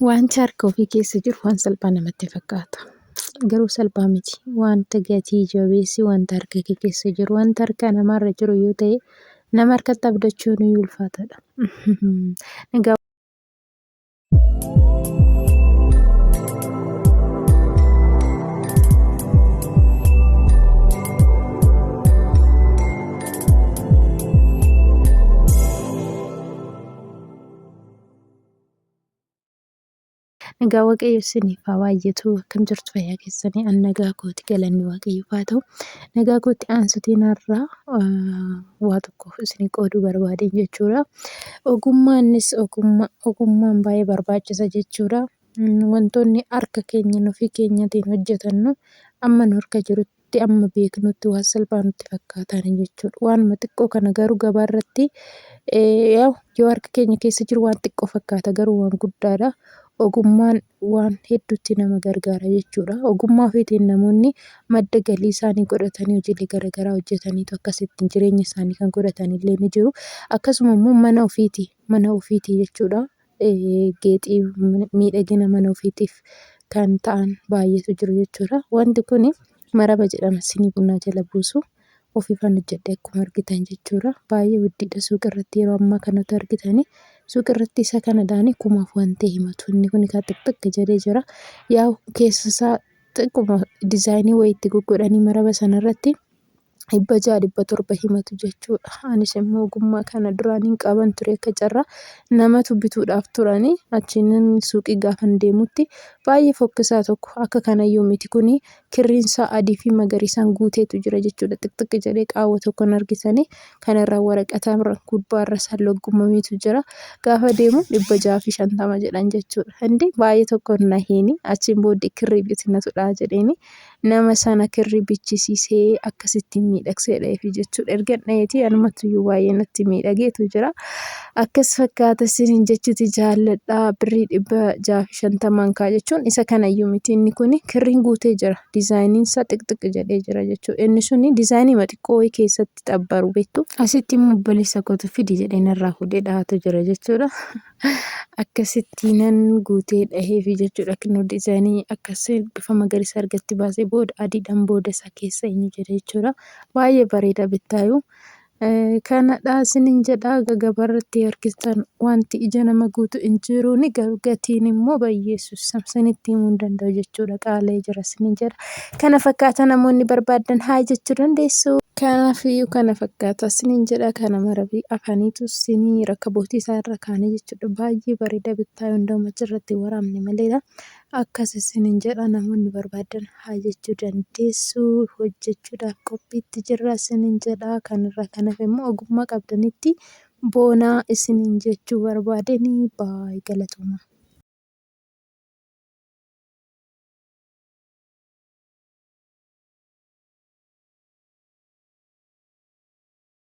Wanti harka ofii keessa jiru waan salphaa namatti fakkaata. Garuu salphaa miti. Wanta gatii jabeessi wanta harka kee keessa jiru, wanta harka namaarra jiru yoo ta'e, nama harkatti abdachuun iyyuu ulfaataadha. Nagaa Nagaa Waaqayyo isiniif haa baay'atu. Akkam jirtu fayyaa keessanii? An nagaa kooti galanni Waaqayyoof haa ta'u. Nagaa kootti aansutiin har'a waa tokko isinii qooduu barbaadeen jechuudha. Ogummaanis ogummaa ogummaan baay'ee barbaachisa jechuudha. Wantoonni harka keenyan ofii keenyatiin hojjetannu amma nu harka jirutti tti amma beeknutti waan salphaa nutti fakkaataani jechuudha. Waanuma xiqqoo kana garuu gabaa irratti yoo harka keenya keessa jiru waan xiqqoo fakkaata garuu waan guddaadha. Ogummaan waan hedduutti nama gargaara jechuudha. Ogummaa ofiitiin namoonni madda galii isaanii godhatanii hojiilee garaagaraa hojjetaniitu akkasittiin jireenya isaanii kan godhatanillee ni jiru. Akkasuma immoo mana ofiitii mana ofiitii jechuudha. Geexii miidhagina mana ofiitiif kan ta'an baay'eetu jiru jechuudha. Wanti kun maraba jedhama sinii bunaa jala buusu. Ofiifan hojjedhe akkuma argitan jechuudha. Baay'ee guddiidha suuqa irratti yeroo ammaa kanatti argitani. Suuqa irratti isa kanadhaan kumaaf waan ta'e himatu. Inni kun kan xixiqqi jedhee jira. Yaa keessa isaa xiqquma dizaayinii wayiitti goggodhanii maraba sanarratti 600 700 himatu jechuudha. Anis immoo ogummaa kana duraan hin qaban ture akka carraa namatu bituudhaaf turani achiin suuqii gaafan deemutti baay'ee fokkisaa tokko akka kanayyuu miti kuni kirriin isaa adii fi magariisaan guuteetu jira jechuudha. Xiqxiqi jedhee qaawwa tokkon argitanii kanarraa waraqataa gubbaarra isaa loggummameetu jira. Gaafa deemu 650 jedhan jechuudha. Hindi baay'ee tokko nahiini achiin booddee kirrii bitinatudha jedheeni. Nama sana kirrii bichisiisee akkasittiin miidhagsee dha'eefi jechuudha. Ergan dha'eetii anumattuyyuu baay'ee natti miidhageetu jira. Akkas fakkaata isiniin jechuuti jaalladha. Birrii 650n kaa jechuun isa kanayyuu miti inni kun kirriin guutee jira. Dizaayiniin isaa xiqxiq jedhee jira jechuudha. Inni suni dizaayinii xiqqoo wayii keessatti xabbaru beektu. Asitti immoo obboleessa kootu fidi jedhee narraa fuudhee dhahatu jira jechuudha. Akkasittiinan guutee dhaheefi jechuudha. Kinoo diizaayinii akkas bifa magariisa argatti baasee booda adiidhaan booda isaa keessa eenyu jedha jechuudha. Baay'ee bareeda bittaayuu. Kanadha isinin jedha gagabarratti harkistan wanti ija nama guutu hin jiruuni garuu gatiin immoo bayyeessus sinitti himuu hin danda'u jechuudha. Qaala'ee jira isinin jedha. Kana fakkaata namoonni barbaaddan haa jechuu dandeessu. Kanaafiyyuu kana fakkaata isiniin jedha kana marabii afaniitu sinii rakabootii isaa irra kaanee jechuudha baay'ee bareeda bittaa yoo hunda'u achirratti waraabne maleedha akkas isiniin jedha namoonni barbaadan haa jechuu dandeessu hojjechuudhaaf qophiitti jirra isiniin jedha kanarraa kan hafe immoo ogummaa qabdanitti boonaa isiniin jechuu barbaadeni baay'ee galatooma.